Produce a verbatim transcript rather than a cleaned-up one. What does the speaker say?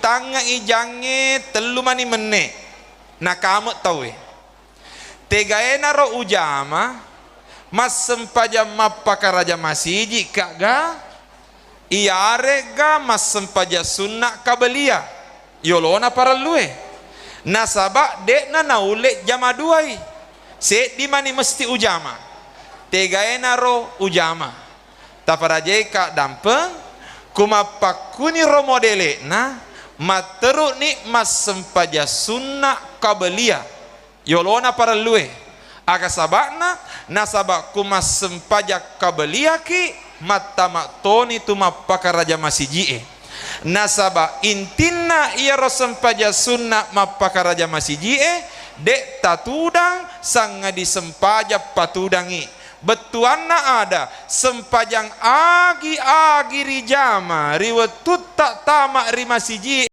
Tangnge'i jangnge tellu mani menne, nakame tauwe. Tegaenaro ujama, massempajang mappakaraja masiji ka ga, iyaregga massempajang sunna kabelia yolona parellue. Nasaba de'na naulle jama duai, seddi mani mesti ujama. Tegaenaro ujama. Taparajaika dampeng, ku mappakkuniro modele'na, matteru'ni massempajang sunna kabelia yolona parellue. Aga saba'na? Nasaba ku massempajang kabeliaki, mattama toni tu mappakaraja masiji'e. Nasaba intinna iyaro sempajang sunna mappakaraja masiji'e, de' tatudang, sangadi sempajang patudangi. Bettuanna ada, sempajang agi-agi rijama ri wettutta tama ri masiji.